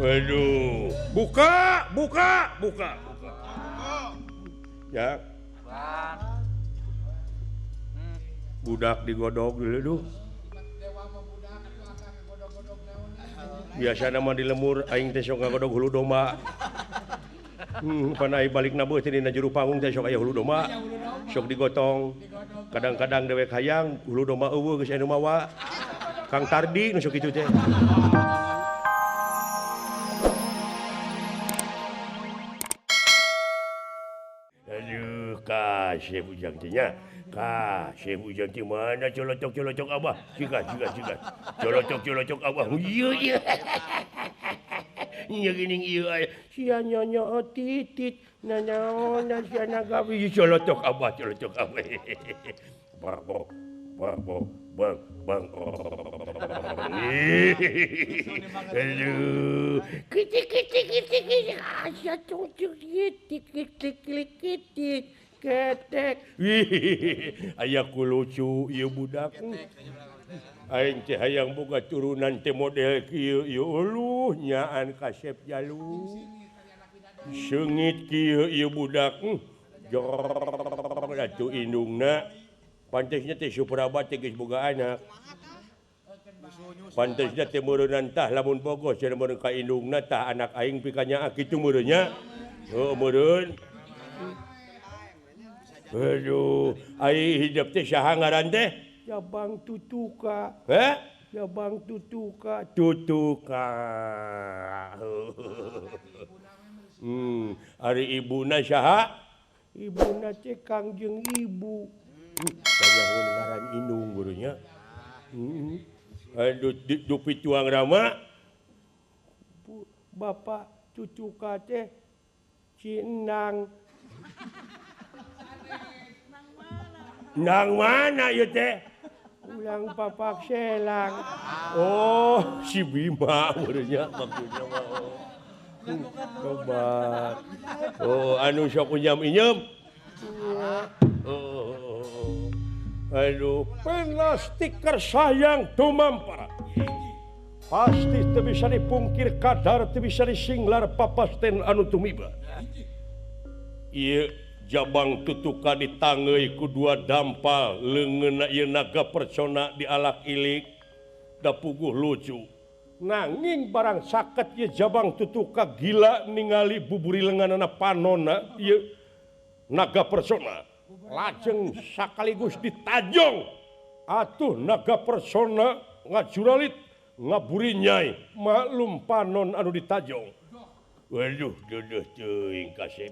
Waduh, buka, buka, buka, buka. Ya. Budak digodog dulu duh. Biasana mah di lemur aing teh sok ngagodog hulu domba. Pan ai balik na beuh teh dina juru panggung teh sok aya hulu domba. Sok digotong. Kadang-kadang dewek hayang hulu domba eueuh geus anu mawa. Kang Tardi nu sok kitu teh. Aduh, kasih bujang teh nya. Kasih bujang teh mana colotok-colotok abah. Siga siga siga. Colotok-colotok abah. Ieu ieu. Nya geuning ieu aya. Sia nyonyo titit nanaonan sia nagawi colotok abah colotok abah. Bang bang bang bang bang. Aduh. Kitik kitik kitik kitik. Sia cungcung kitik kitik kitik. Ketek. Aya ku lucu ieu budak. Aing teh hayang boga turunan teh model kieu ieu uluh nyaan kasep jalu. Seungit kieu ieu budak. Jor atuh indungna. Pantesna teh Supraba teh geus boga anak. Pantesna teh meureunnan tah lamun bogoh cenah meureun ka indungna tah anak aing pikanyaah kitu meureun nya. Heuh meureun. Aduh, ai hidup teh saha ngaran teh? Jabang Tutuka. Heh? Jabang Tutuka, Tutuka. Ari ibuna saha? Ibuna teh Kangjeng Ibu. Kanyahoan ngaran indung gurunya. Aduh, dupi tuang rama. Bapak Tutuka teh Cinang. Nang mana ieu teh? Ulang papak selang. Oh, si Bima urangnya maksudnya mah. Tobat. Oh, anu sok inyam-inyam. Oh. Aduh, plastik sayang tumampara. Pasti teu bisa dipungkir kadar teu bisa disinglar papasten anu tumiba. Ieu Jabang Tutuka ditangeuy ku dua dampal leungeunna ieu naga persona dialak ilik da puguh lucu. Nanging barang saket ieu Jabang Tutuka gila ningali buburi leungeunana panonna ieu naga persona. Lajeng sakaligus ditajong. Atuh naga persona ngajuralit ngaburi nyai maklum panon anu ditajong. Waduh, duduh teuing kasep.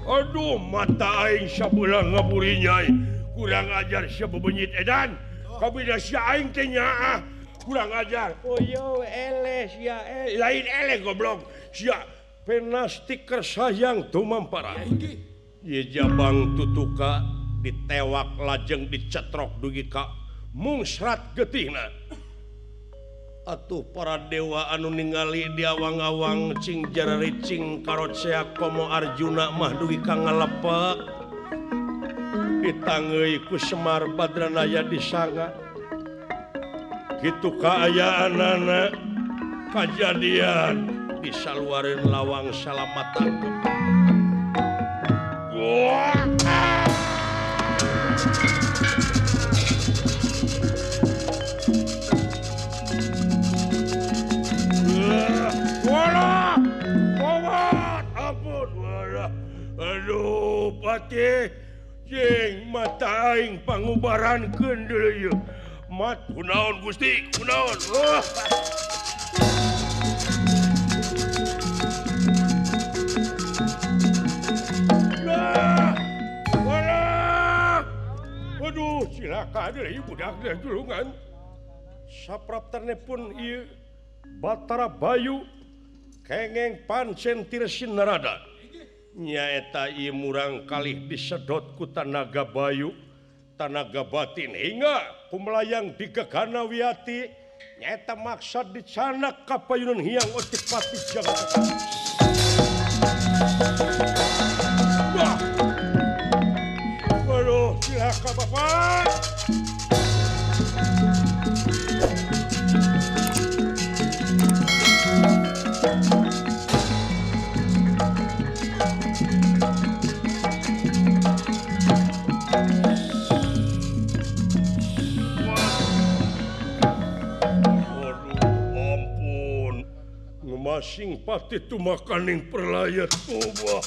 Aduh, mata aing sabelah ngaburi nyai. Kurang ajar sia bebenyit edan. Kabida sia aing teh nyaah. Kurang ajar. Oh yo eleh sia lain eleh goblok. Sia penastik sayang tumampara. Ye Jabang Tutuka ditewak lajeng dicetrok dugi ka mungsrat getihna. Atuh para dewa anu ningali di awang-awang cing jararicing karocea komo Arjuna mah dugi ka ngalepek. Ditangeuy ku Semar Badranaya disanga. Kitu kaayaanana kajadian di saluareun lawang salamat tangkep. Walah, tobat, ampun, walah. Aduh, patih, jeung mata aing pangubarankeun deui ieu. Mat, kunaon Gusti, kunaon. Oh. Aduh, cilaka deui budak teh tulungan. Sapraptane pun ieu Batara Bayu kengeng pancen tirsin narada. Nyaeta ieu murang kalih disedot ku tanaga Bayu, tanaga batin hingga kumelayang di gegana wiyati nyaeta maksad dicanak ka payunan Hyang Otipati Jagat. Wah. Kuat. Ampun, ngemasing pati tumakaning perlayat tubuh.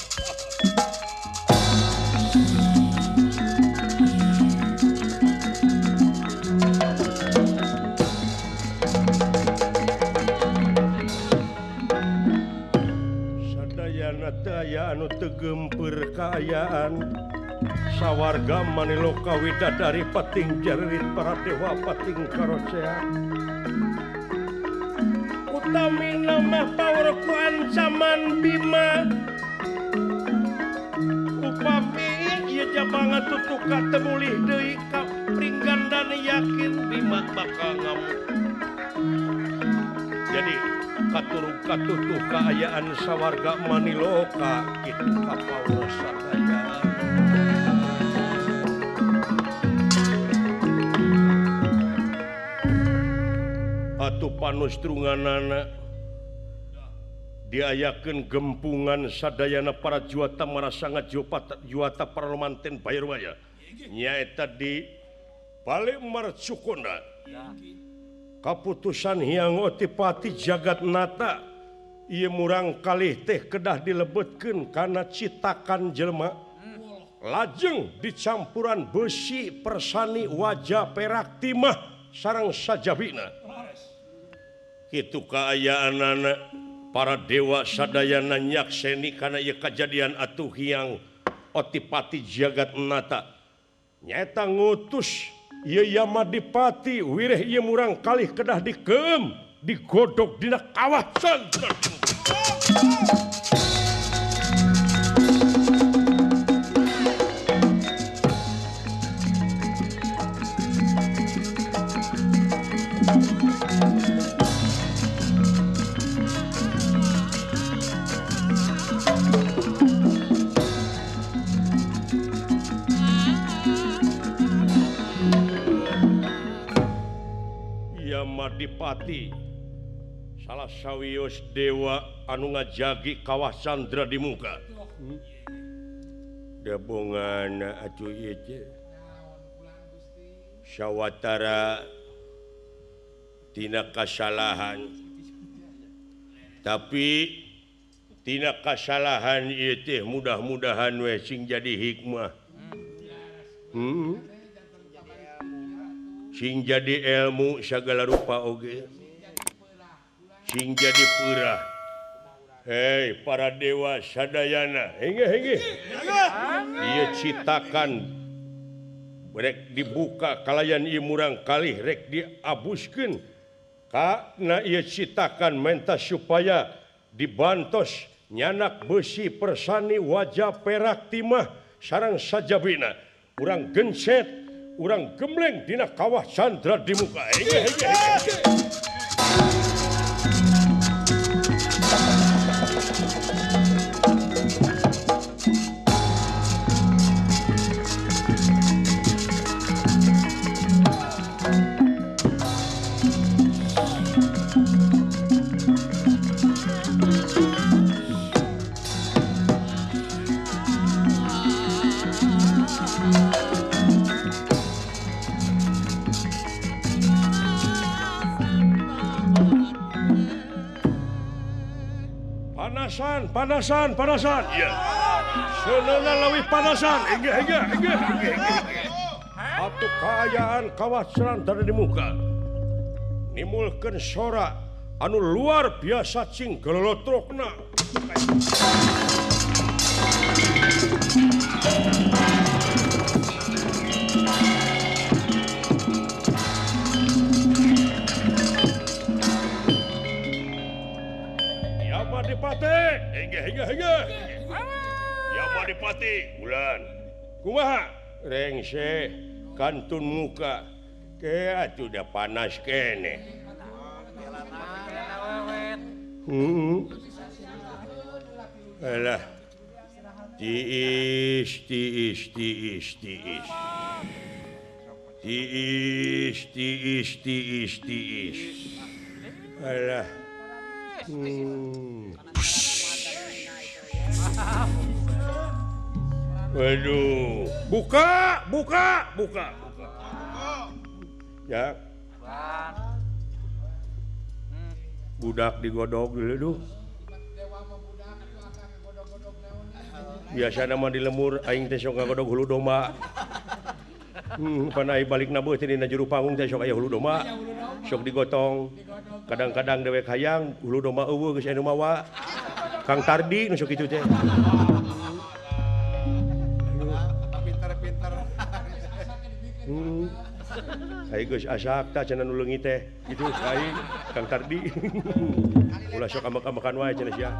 Sadayana anu tegemper kaayaan sawarga maniloka widadari pating jaririt para dewa pating karosea. Utamina mah paur ku ancaman Bima. Upami ieu jabangan tutuka temulih deui ka Pringgandani yakin Bima bakal ngamuk. Jadi katurug katutuh kaayaan sawarga maniloka kitu ka paur sadaya. Atuh panustrunganana diayakeun gempungan sadayana para juata marasanga juata para lumanten bayar-bayar nyaeta di Bale Marcukonda. Kaputusan Hyang Otipati Jagatnata ieu murang kalih teh kedah dilebetkeun kana citakan jelema lajeng dicampuran besi persani wajah perak timah sareng sajabina. Kitu kaayaanana para dewa sadayana nyakseni kana ieu kajadian atuh Hyang Otipati Jagatnata nyaeta ngutus ieu Yamadipati wireh ieu murang kalih kedah dikeum digodog dina kawah Candra. Yamadipati salah sawios dewa anu ngajagi kawah Candra di muka. Debongana atuh ieu teh sawatara tina kasalahan, tapi tina kasalahan ieu teh mudah-mudahan we sing jadi hikmah. Sing jadi ilmu segala rupa oge, sing jadi purah. Hei para dewa sadayana, hingga hingga ieu citakan rek dibuka kalayan ieu murang kalih rek diabuskeun kana ieu citakan menta supaya dibantos nyanak besi persani wajah perak timah sareng sajabina. Urang gencet, urang gemleng dina kawah Candra di muka. Panasan, panasan, panasan. Iya. Seunana leuwih panasan. Inggih, inggih, inggih, inggih. Atuh kaayaan kawah Candra di muka nimulkeun sora anu luar biasa cing gelolotrokna. Yamadipati, inggih, inggih, inggih. Yamadipati, bulan. Kumaha? Rengse kantun muka. Ke atuh da panas keneh. Alah. Tiis, tiis, tiis, tiis. Tiis tiis tiis tiis. Alah. Waduh, buka, buka, buka, buka. Ya. Budak digodog dulu duh. Biasana mah di lemur aing teh sok ngagodog hulu domba. Pan ai balik na beuh teh dina juru panggung teh sok aya hulu domba. Sok digotong. Kadang-kadang dewek hayang hulu domba eueuh geus aya nu mawa. Kang Tardi nu sok kitu teh. Aing geus asak tah cenah nu leungit teh kitu aing Kang Tardi. Ulah sok ambek-ambekan wae cenah sia.